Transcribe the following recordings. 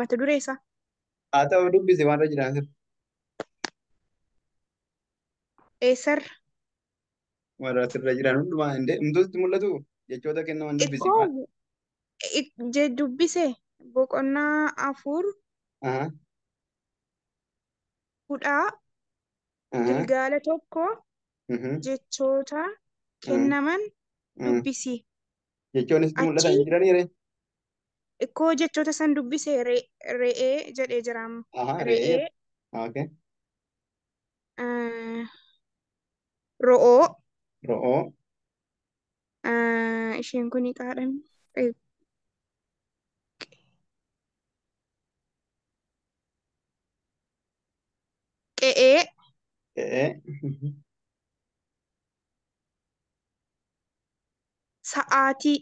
Mata duree isaa. Haa ta'u dubbisi waan irra jiran asirra. Eessarra? Warra asirra jiran hundumaa hundumtuutti mul'atu jechoota kennaman dubbisi. Ikkoo dubbise boqonnaa 4 hudhaa gilgaala 1 jechoota kennaman dubbisi. Jechoonni sitti mul'atan Achi hin jiranii ree? Ikkoo jechoota san dubbise re'ee jedhee jira amma. Re'ee. Re'ee Okay. Ro'oo Ro'oo. Isheen kun qaadhame. Qe'ee Qe'ee. Sa'aatii.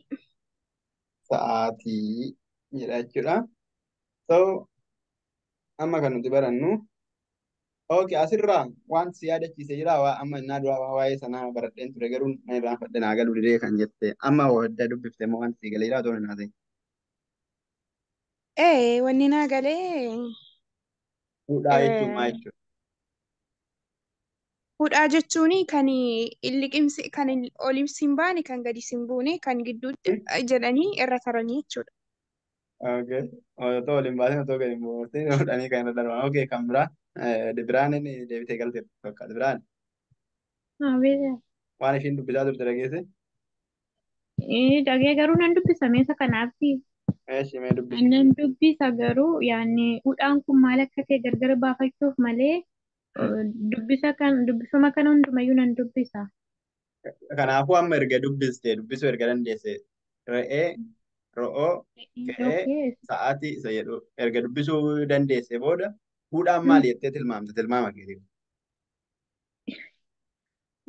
Sa'aatii jedha jechuudha. So amma kan nuti barannu okay, asirraa wanti si yaadachiise jira waa amma innaa dura waa'ee sanaa baradheen ture garuu nan irraanfadhe naa galuu didee kan jette amma wadda dubbifte immoo wanti si galee jira otoo hin haasa'in. Wanni naa galee Hudhaa jechuun maal jechuudha? Hudhaa jechuun kan liqimsi kan ol hin baane kan gadi hin buune kan gidduutti jedhanii irra taranii jechuudha. Okay. Otoo ol hin baasin otoo gadi hin buusin hudhanii kan irra darban. Okay, kan biraa Biraan inni deebitee galte fakkaata. Biraan waan ishiin dubbisaa turte dhageesse? Dhagee garuu nan dubbisa meeshaa kanaaf. Eeshi mee dubbisi. Nan dubbisa garuu yaani hudhaan kun maal akka ta'e gargar baafachuuf malee dubbisa kan dubbifama kana hundumayyuu nan dubbisa. Kanaafuu amma erga dubbiste dubbisuu erga dandeesse re'ee ro'oo qe'ee sa'aatii isa jedhu erga dubbisuu dandeesse booda hudhaan maali jettee tilmaamte tilmaama keetii.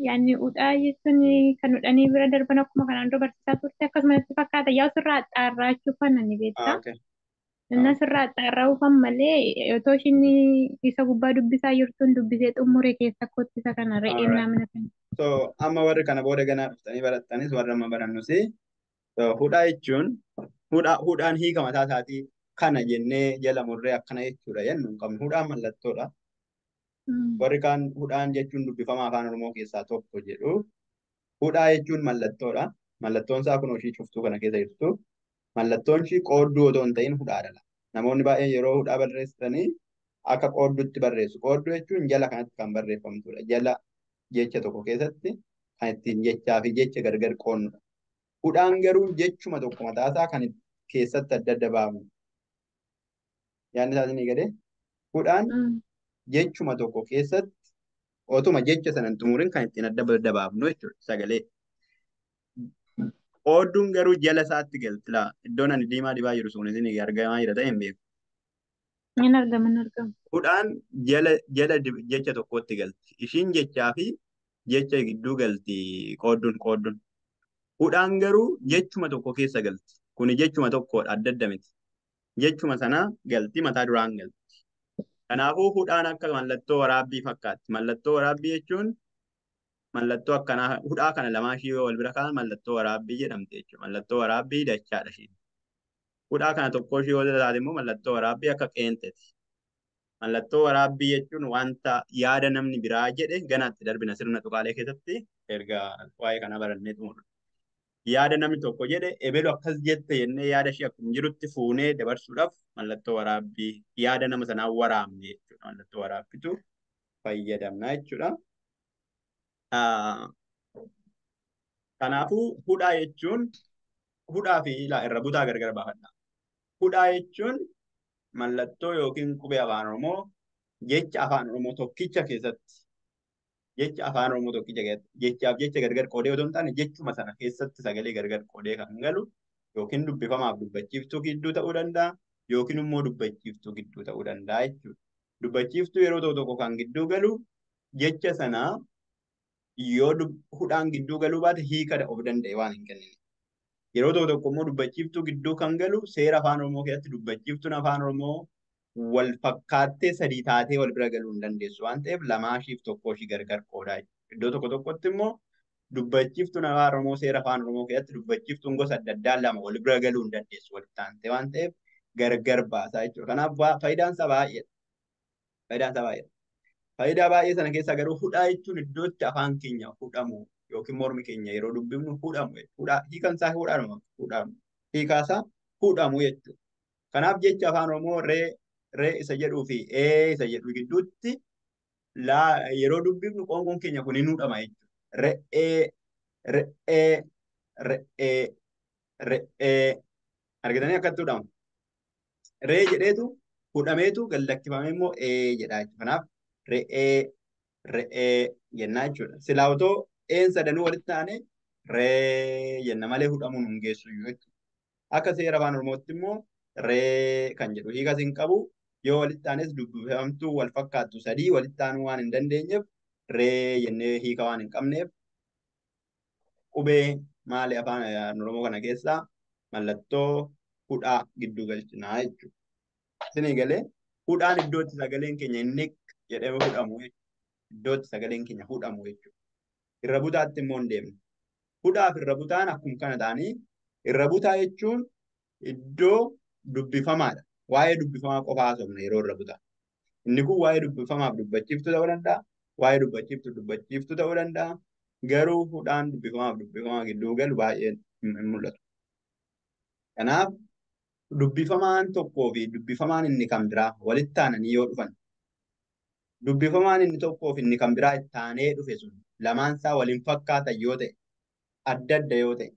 Yaani hudhaa jechuun kan hudhanii bira darban akkuma kanaan dura barsiisaa turte akkasumatti fakkaata. Yaa sirraa xaarraachuu fanna ni beektaa. Inna sirraa xaarraa'uufan malee otoo ishiin isa gubbaa dubbisaa jirtuun dubbisee xumure keessa kootti isa kana re'een naamna kana. So amma warri kana booda ganaa dhuftanii barattanis warra amma barannus so hudhaa jechuun hudhaan hiika mataa isaatii kana jennee jala murree akkana jechuudha jennu hin qabnu. Hudhaan mallattoodha. Warri kaan hudhaan jechuun dubbifama afaan Oromoo keessaa tokko jedhu. Hudhaa jechuun mallattoodha. Mallattoon isaa kun ishii cuftuu kana keessa jirtu. Mallattoon ishii qoodduu otoo hin ta'in hudhaadha. Namoonni baay'een yeroo hudhaa barreessanii akka qoodduutti barreessu. Qoodduu jechuun jala kanatti kan barreeffamtudha. Jala jecha tokko keessatti kan ittiin jechaa fi jecha gargar qoonnudha. Hudhaan garuu jechuma tokko mataasaa kan keessatti adda adda baafnu. Yaadni isaas ni galee? Hudhaan jechuma tokko keessatti otuma jecha sana hin xumurin kan ittiin adda adda baafnu jechuudha sagalee. Qoodduun garuu jala isaatti galti laa. Iddoon ani diimaa dibaa jiru sun isin argamaa jira ta'e hin beeku. Hin argama hin argama. Hudhaan jala jala jecha tokkotti galti. Ishiin jechaa fi jecha gidduu galti qoodduun qoodduun. Hudhaan garuu jechuma tokko keessa galti. Kuni jechuma tokkodha adda adda miti. Jechuma sana galti mataa duraan galti. Kanaafuu hudhaan akka mallattoo waraabbii fakkaatti. Mallattoo waraabbii jechuun mallattoo akkanaa hudhaa kana lamaan ishii yoo wal bira kaa'an mallattoo waraabbii jedhamti jechuudha. Mallattoo waraabbii dachaadha ishiin. Hudhaa kana tokko ishii yoo taate immoo mallattoo waraabbii akka qeenxeeti. Mallattoo waraabbii jechuun wanta yaada namni biraa jedhe ganaatti darbina sirna tuqaalee keessatti erga waa'ee kana barannee xumurre. Yaada namni tokko jedhe ebelu akkas jette jennee yaada ishee akkuma jirutti fuunee dabarsuudhaaf mallattoo waraabbii yaada nama sanaa waraabne jechuudha. Mallattoo waraabbitu fayyadamna jechuudha. Kanaafuu hudhaa jechuun hudhaa fi irra butaa gargar baafadha. Hudhaa jechuun mallattoo yookiin qubee afaan Oromoo jecha afaan Oromoo tokkicha keessatti jecha afaan Oromoo tokkicha keessatti jechaaf jecha gargar qoodee otoo hin taane jechuma sana keessatti sagalee gargar qoodee kan galu yookiin dubbifamaaf dubbachiiftuu gidduu ta'uu danda'a yookiin immoo dubbachiiftuu gidduu ta'uu danda'a jechuudha. Dubbachiiftuu yeroo ta'u tokko kan gidduu galu jecha sana yoo hudhaan gidduu galuu baate hiika of danda'e waan hin kennine. Yeroo tokko tokko immoo dubbachiiftuu gidduu kan galu seera afaan Oromoo keessatti dubbachiiftuun afaan Oromoo wal fakkaattee sadii taatee wal bira galuu hin dandeessu waan ta'eef lamaa ishiif tokko ishii gargar qoodaa jechuudha. Iddoo tokko tokkotti immoo dubbachiiftuun afaan Oromoo seera afaan Oromoo keessatti dubbachiiftuun gosa adda addaa lama wal bira galuu hin dandeessu walitti aantee waan ta'eef gargar baasaa jechuudha. Kanaaf faayidaan isaa baay'eedha. Faayidaan isaa baay'eedha. Faayidaa baay'ee sana keessaa garuu hudhaa jechuun iddootti afaan keenya hudhamu yookiin mormi keenya yeroo dubbifnu hudhamu jechuudha. Hiikaan isaa hudhamu. Hiikaa isaa hudhamu jechuudha. Kanaaf jecha afaan Oromoo ree ree isa jedhuu fi ee isa jedhu gidduutti yeroo dubbifnu qoonqoon keenya kun hin hudhama jechuudha. Re'ee re'ee re'ee re'ee argitanii akkatti hudhamu. Ree jedheetu hudhameetu gad lakkifamee immoo ee jedha jechuudha. Kanaaf re'ee re'ee jennaa jechuudha. Silaa otoo een sadanuu walitti taane ree jenna malee hudhamuun hin geessu jechuudha. Akka seera afaan Oromootti immoo ree kan jedhu hiikas hin qabu. Yoo walitti taanes dubbifamtuu wal fakkaattu sadii walitti taanuu waan hin dandeenyeef ree jennee hiika waan hin qabneef qubee maali afaan Oromoo kana keessaa mallattoo hudhaa gidduu galchinaa jechuudha. Isinii galee hudhaan iddootti sagaleen keenya inni jedhamee hudhamu jechuudha. Iddootti sagaleen keenya hudhamu jechuudha. Irra butaatti immoo hin deemne. Hudhaaf irra butaan akkuma kana ta'anii irra butaa jechuun iddoo dubbifamaadha. Waa'ee dubbifamaa qofa haasofna yeroo irra butaa. Inni kun waa'ee dubbifamaaf dubbachiiftuu ta'uu danda'a. Waa'ee dubbachiiftuu dubbachiiftuu ta'uu danda'a. Garuu hudhaan dubbifamaaf dubbifamaa gidduu galu baay'ee hin mul'atu. Kanaaf dubbifamaan tokkoo fi dubbifamaan inni kan biraa walitti aananii yoo dhufan dubbifamaan inni tokkoo fi inni kan biraa itti aanee dhufe sun lamaan isaa waliin fakkaatan yoo ta'e adda adda yoo ta'e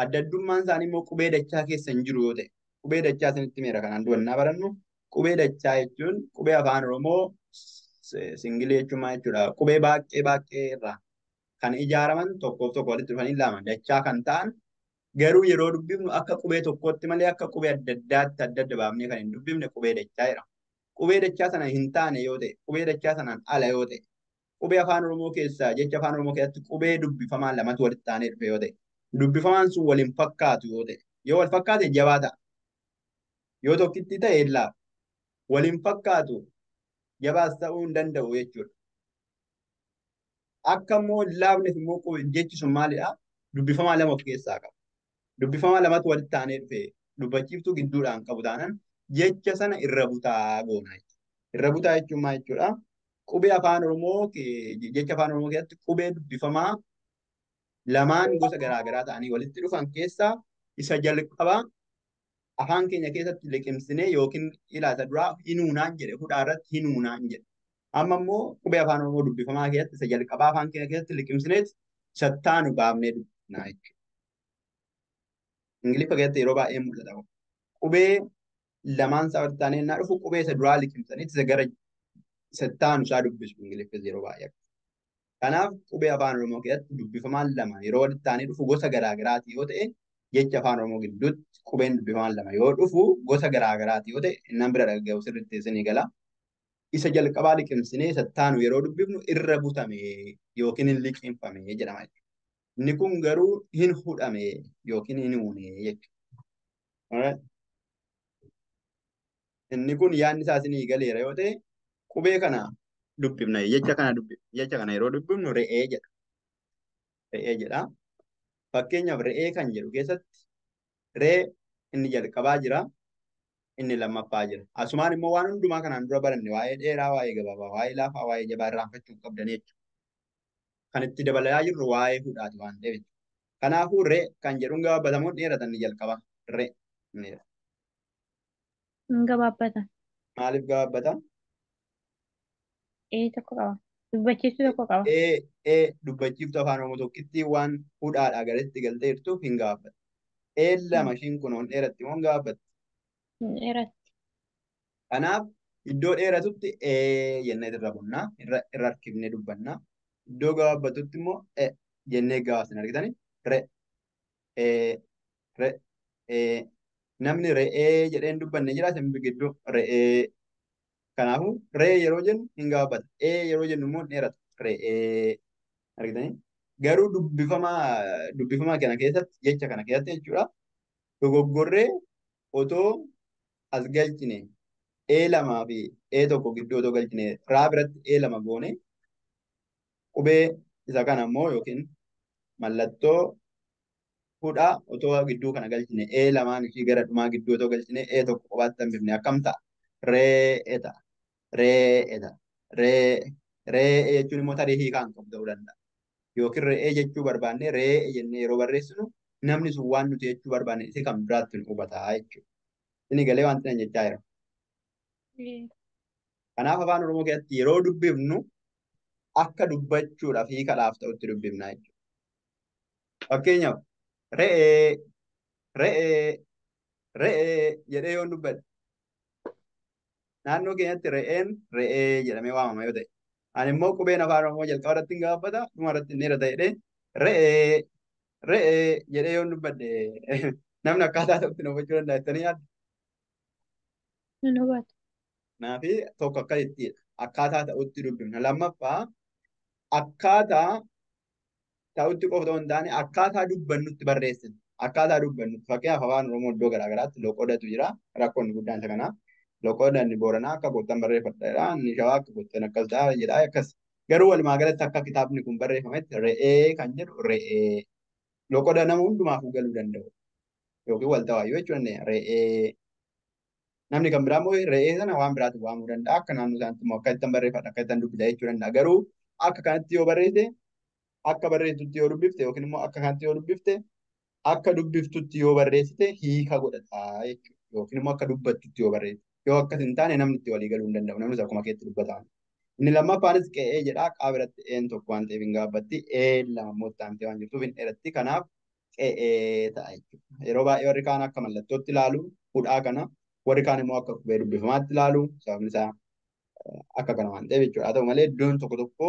adda addummaan isaanii immoo qubee dachaa keessa hin jiru yoo ta'e qubee dachaa isinitti meera kanaan duwwannaa barannu qubee dachaa jechuun qubee afaan Oromoo singilii jechuun maal jechuudha qubee baay'ee baay'ee irraa kan ijaaraman tokkoof tokko walitti dhufanii lama dachaa kan ta'an garuu yeroo dubbifnu akka qubee tokkootti malee akka qubee adda addaatti adda adda baafnee kan hin dubbifne qubee dachaa jedhama. Qubee dachaa sana hin taane yoo ta'e qubee dachaa sanaan ala yoo ta'e qubee afaan Oromoo keessaa jecha afaan Oromoo keessatti qubee dubbifamaa lamatu walitti aanee dhufe yoo ta'e dubbifamaan sun waliin fakkaatu yoo ta'e yoo wal fakkaate jabaa ta'a. Yoo tokkitti ta'e hin laafu. Waliin fakkaatu jabaas ta'uu hin danda'u jechuudha. Akka immoo hin laafneef immoo jechi sun maalidhaa? Dubbifamaa lama of keessaa qaba. Dubbifamaa lamatu walitti aanee dhufe dubbachiiftuu gidduudhaan qabu taanaan jecha sana irra butaa goona jechuudha. Irra butaa jechuun maal jechuudha? Qubee afaan Oromoo jecha afaan Oromoo keessatti qubee dubbifamaa lamaan gosa garaagaraa ta'anii walitti dhufan keessaa isa jalqabaa afaan keenya keessatti liqimsinee yookiin ilaa isa duraa hinuunaan jedhe hudhaa irratti hinuunaan jedhe. Amma immoo qubee afaan Oromoo dubbifamaa keessatti isa jalqabaa afaan keenya keessatti liqimsineet isa taanu baafnee dubbifnaa jechuudha. Ingiliffa keessatti yeroo baay'ee mul'ata. Qubee lamaan isaa walitti aanee innaa dhufu qubee isa duraa liqimsaniit isa gara isa taanu isaa dubbisu Ingiliffas yeroo baay'ee. Kanaaf qubee afaan Oromoo keessatti dubbifamaan lama yeroo walitti aanee dhufu gosa garaagaraati yoo ta'e jecha afaan Oromoo gidduutti qubeen dubbifamaan lama yoo dhufu gosa garaagaraati yoo ta'e innaan bira dhaga'u sirriitti isinii gala. Isa jalqabaa liqimsinee isa taanu yeroo dubbifnu irra butame yookiin hin liqimfame jedhama jechuudha. Inni kun garuu hin hudhame yookiin hin uune jechuudha. Inni kun yaadni isaa isinii galeera yoo ta'e qubee kana dubbifna jecha kana dubbifna jecha kana yeroo dubbifnu re'ee jedha. Re'ee jedha. Fakkeenyaaf re'ee kan jedhu keessatti re'ee inni jalqabaa jira inni lammaffaa jira. Asumaan immoo waan hundumaa kanaan dura baranne waa'ee dheeraa, waa'ee gabaabaa, waa'ee laafaa, waa'ee jabaa irraanfachuu hin qabdan jechuudha. Kan itti dabalaa jirru waa'ee hudhaati waan ta'eef jechuudha. Kanaafuu re'ee kan jedhuun gabaabbatamuun dheeratan inni jalqaba. Re'ee. Hin gabaabbata. Maaliif gabaabbata? Ee tokko qaba. Dubbachiiftuu tokko qaba. Ee dubbachiiftuu afaan Oromoo tokkitti waan hudhaadhaa galitti galtee jirtuuf hin gabaabbata. Ee lama ishiin kun hon dheeratti moo hin gabaabbatti? Hin dheeratti. Kanaaf iddoo dheeratutti ee jennee irra bunnaa irra harkifnee dubbannaa. Iddoo gabaabbatutti immoo e jennee gabaabsina argitanii re ee re ee namni re'ee jedhee hin dubbanne jira isin gidduu re'ee. Kanaafuu re'ee yeroo jennu hin gabaabbata. Ee yeroo jennu immoo hin dheerata. Re'ee argitanii garuu dubbifamaa kana keessatti jecha kana keessatti jechuudha dogoggorree otoo as galchine ee lamaa fi ee tokko gidduu otoo galchine raa biratti ee lama goone qubee isa kana immoo yookiin mallattoo Hudhaa otoo gidduu kana galchine E lamaan ishii gara dhumaa gidduu otoo galchine E tokko qofaatti hambifne akkam ta'a? Re'ee ta'a. Re'ee ta'a. Re'ee re'ee jechuun immoo tarii hiikaa hin qabu ta'uu danda'a. Yookiin re'ee jechuu barbaanne re'ee jennee yeroo barreessinu namni sun waan nuti jechuu barbaanne isa kan biraatti nu hubataa jechuudha. Inni galee wanti nan jechaa jira. Kanaaf afaan Oromoo keessatti yeroo dubbifnu akka dubbachuudhaaf hiikadhaaf ta'utti dubbifna jechuudha. Fakkeenyaaf re'ee re'ee re'ee jedhee yoon dubbadhe naannoo keenyatti re'een re'ee jedhamee waamama yoo ta'e ani immoo qubeen afaan Oromoo jalqaba irratti hin gaaffata dhuma irratti hin dheerata jedhee re'ee re'ee jedhee yoon dubbadhe namni akkaataa ta'utti na hubachuu danda'a jettanii yaaddu. Nan hubata. Kanaafi tokko akkasittidha. Akkaataa ta'utti dubbifna. Lammaffaa akkaataa ta'utti qofa otoo hin taane akkaataa dubbannutti barreessina. Akkaataa dubbannutti fakkeenyaaf afaan Oromoo iddoo garaa garaatti loqodatu jira. Rakkoon guddaan isa kana. Loqoda inni Booranaa akka goottan barreeffadha. Inni Shawaa akka goottan akkas ta'a jedha akkas. Garuu walumaa galatti akka kitaabni kun barreeffametti re'ee kan jedhu re'ee. Loqoda nama hundumaafuu galuu danda'u. Yookiin wal ta'aayyuu jechuu dandeenya. Re'ee. Namni kan biraa immoo re'ee sana waan biraatti waamuu danda'a. Akka naannoo isaaniitti immoo akka ittiin barreeffadha akka ittiin dubbisa jechuu danda'a. Garuu akka kanatti yoo barreesse akka barreessutti yoo dubbifte yookiin immoo akka kanatti yoo dubbifte akka dubbiftutti yoo barreessite hiika godhata jechuudha. Yookiin immoo akka dubbattutti yoo barreessite. Yoo akkas hin taane namni itti walii galuu hin danda'u. Namnis akkuma keetti dubbata. Inni lammaffaanis qe'ee jedha. Qaa biratti een tokko waan ta'eef hin gaabbatti. Een lama immoo itti aantee waan jirtuuf hin dheeratti. Kanaaf qe'ee ta'a jechuudha. Yeroo baay'ee warri kaan akka mallattootti ilaalu hudhaa kana warri kaan immoo akka qubee dubbifamaatti ilaalu sababni isaa akka kana waan ta'eef jechuudha. Haa ta'u malee iddoon tokko tokko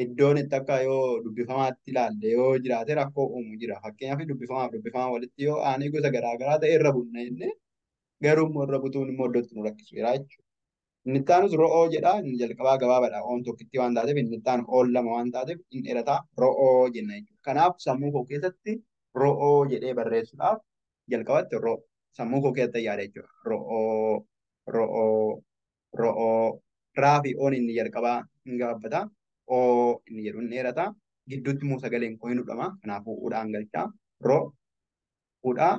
iddoon itti akka yoo dubbifamaatti ilaalle yoo jiraate rakkoo uumu jira. Fakkeenyaaf dubbifamaaf dubbifamaa walitti yoo aanee gosa garaa garaa ta'e irra bunna jennee garuu immoo irra butuun immoo iddootti nu rakkisu jira jechuudha. Inni itti aanus ro'oo jedha. Inni jalqabaa gabaabaadha. Oon tokkitti waan taateef inni itti aanu oon lama waan taateef inni dheerataa ro'oo jenna jechuudha. Kanaaf sammuu koo keessatti ro'oo jedhee barreessuudhaaf jalqabatti ro'oo sammuu koo keessatti yaada jechuudha. Ro'oo ro'oo ro'oo raa fi oon inni jalqabaa hin gabaabbata. Oo inni jedhu hin dheerata. Gidduutti immoo sagaleen koo hin hudhama. Kanaafuu hudhaan galchaa. Ro hudhaa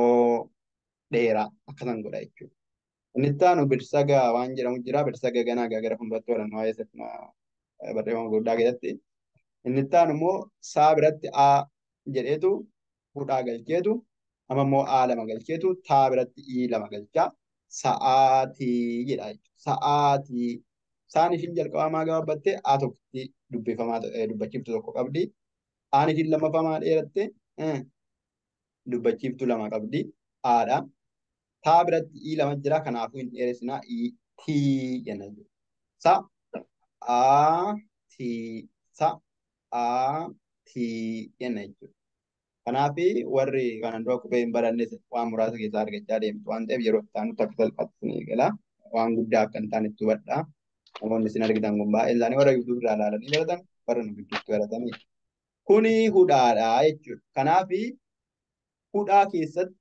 oo dheeraa akkasan godha jechuudha. Inni itti aanu birsaga waan jedhamu jira. Birsaga ganaa gara fuulduratti barannu waa'ee sirna barreeffama guddaa keessatti. Inni itti aanu immoo saa biratti a jedheetu hudhaa galcheetu amma immoo a lama galcheetu taa biratti i lama galchaa. Sa'aatii jedha jechuudha. Sa'aatii. Saan ishiin jalqabaa maa gabaabbatte a tokkotti dubbifamaa dubbachiiftu tokko qabdi. Aan ishiin lammaffaa maa dheeratte dubbachiiftu lama qabdi. Aadha. Taa biratti i lama jira kanaafuu hin dheeressinaa i tii jenna jechuudha. Sa a tii sa a tii jenna jechuudha. Kanaaf warri kanaan dura qubee hin barannes waan muraasa keessaa argachaa deemtu waan ta'eef yeroo itti aanutti akka salphaatti isin eegala. Waan guddaa akka hin taanetti hubadhaa. Namoonni isin argitan kun baay'een isaanii warra YouTube irraa ilaalanii baratan warra nu gidduutti baratanidha. Kuni hudhaadha jechuudha. Kanaaf hudhaa keessatti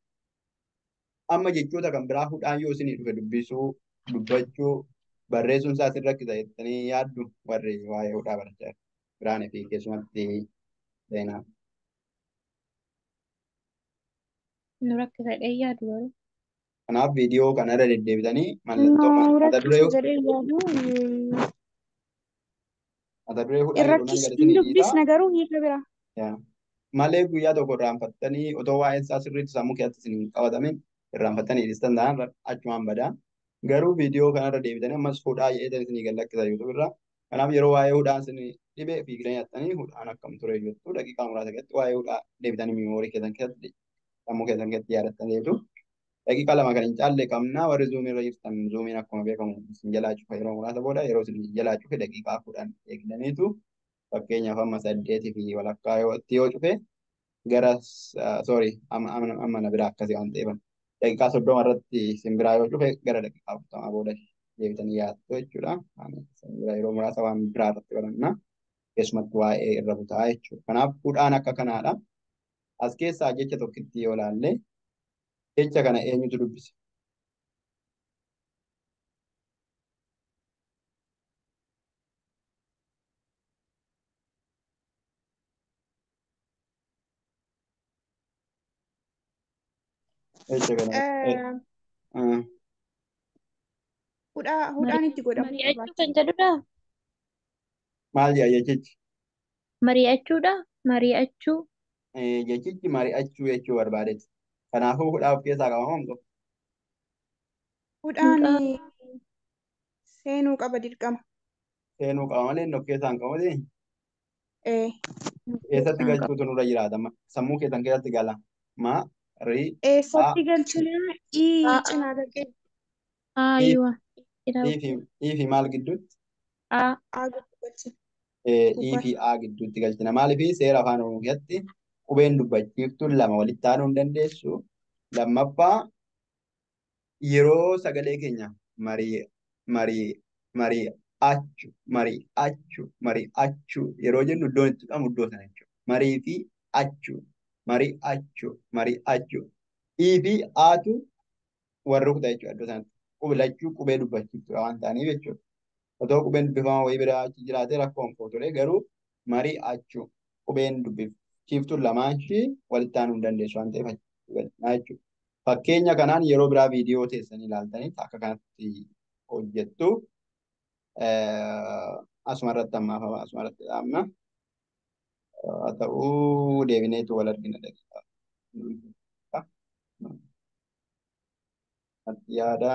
amma jechoota kan biraa hudhaan yoo isinii dhufe dubbisuu, dubbachuu, barreessuun isaa isin rakkisa jettanii yaaddu warri waa'ee hudhaa barachaa jiru. Biraanii fi keessumatti seenaa. Nu rakkisa jedhee yaadu garuu. Kanaaf viidiyoo kana irra deddeebitanii mallattoo Nu mata duree rakkisa jedhee yaadu. mata duree hudhaa jedhu nan Rakkis gad hin isinii dhiisaa. dubbisna garuu hiika bira. Yaa. Malee guyyaa tokko irraanfattanii otoo waa'een isaa sirriitti sammuu keessatti isin hin qabatamin irraanfattanii dhiistan ta'an achumaan badaa. Garuu viidiyoo kanarra deebitanii ammas hudhaa jedheetan isinii gad lakkisa YouTube irra. Kanaaf yeroo waa'ee hudhaan isin dhibe fiigdanii hattanii hudhaan akkam ture jettu daqiiqaa muraasa keessatti waa'ee hudhaa deebitanii miimoorii keessan keessatti sammuu keessan keessatti yaadattanii deebitu. Daqiiqaa lama kan hin caalle qabna warri zuumii irra jirtan zuumiin akkuma beekamu isin jalaa cufa yeroo muraasa booda yeroo isin jalaa cufe daqiiqaa 10 eegdaniitu fakkeenyaaf amma 8:15 yoo itti yoo cufe gara sorry amma na biraa akkasii waan ta'eef daqiiqaa 30 irratti isin biraa yoo cufe gara daqiiqaa 40 booda deebitanii yaaddu jechuudha. Ani isin biraa yeroo muraasa waan biraa irratti baranna keessumatti waa'ee irra butaa jechuudha. Kanaaf hudhaan akka kanaadha. As keessaa jecha tokkitti yoo ilaalle jecha kana eenyutu dubbisa? Jecha kana. Hudhaan itti godhamu Mari'achuu barbaachisa. kan jedhudha. Maal jedha jechichi? Mari'achuudha. Mari'achuu. Jechichi mari'achuu jechuu barbaadeeti. Kanaafuu hudhaa of keessaa qaba moo hin qabu? Hudhaan Hudhaa. seenuu qaba dirqama. Seenuu qaba malee inni of keessaa hin qabu. Eh, Of Eessatti keessaa hin qabu. galchuutu nurra jiraata? Sammuu keessan keessatti gala. Ma, ri, a, Eessatti galchina? Ii A. cinaa galchina. Aywa. I fi maal gidduutti? A. A gidduu galchina. I Gubbaa. fi A gidduutti galchina. Maaliif seera afaan Oromoo keessatti qubeen dubbachiiftuun lama walitti aanuu hin dandeessu. Lammaffaa yeroo sagalee keenya marii marii marii achu marii achu marii achu yeroo jennu iddoon itti dhugamu iddoo sana jechuudha. Marii fi achu marii achu marii achu. I fi Atu warri rukuta jechuudha iddoo sanatti. Lachuu qubee dubbachiiftuudha waan ta'aniif jechuudha. Otoo qubeen dubbifamaa wayii biraa achi jiraatee rakkoo hin qabu ture garuu marii achu qubeen dubbichiiftuun lamaan ishii walitti aanuu hin dandeessu waan ta'eef achi galchinaa jechuudha. Fakkeenya kanaan yeroo biraa viidiyoo teessanii ilaaltanitti akka kanatti hojjettu. Asuma irratti ammaaf asuma irratti dhaabna. Haa ta'uu deebineetu wal argina daqiiqaa. Yaada.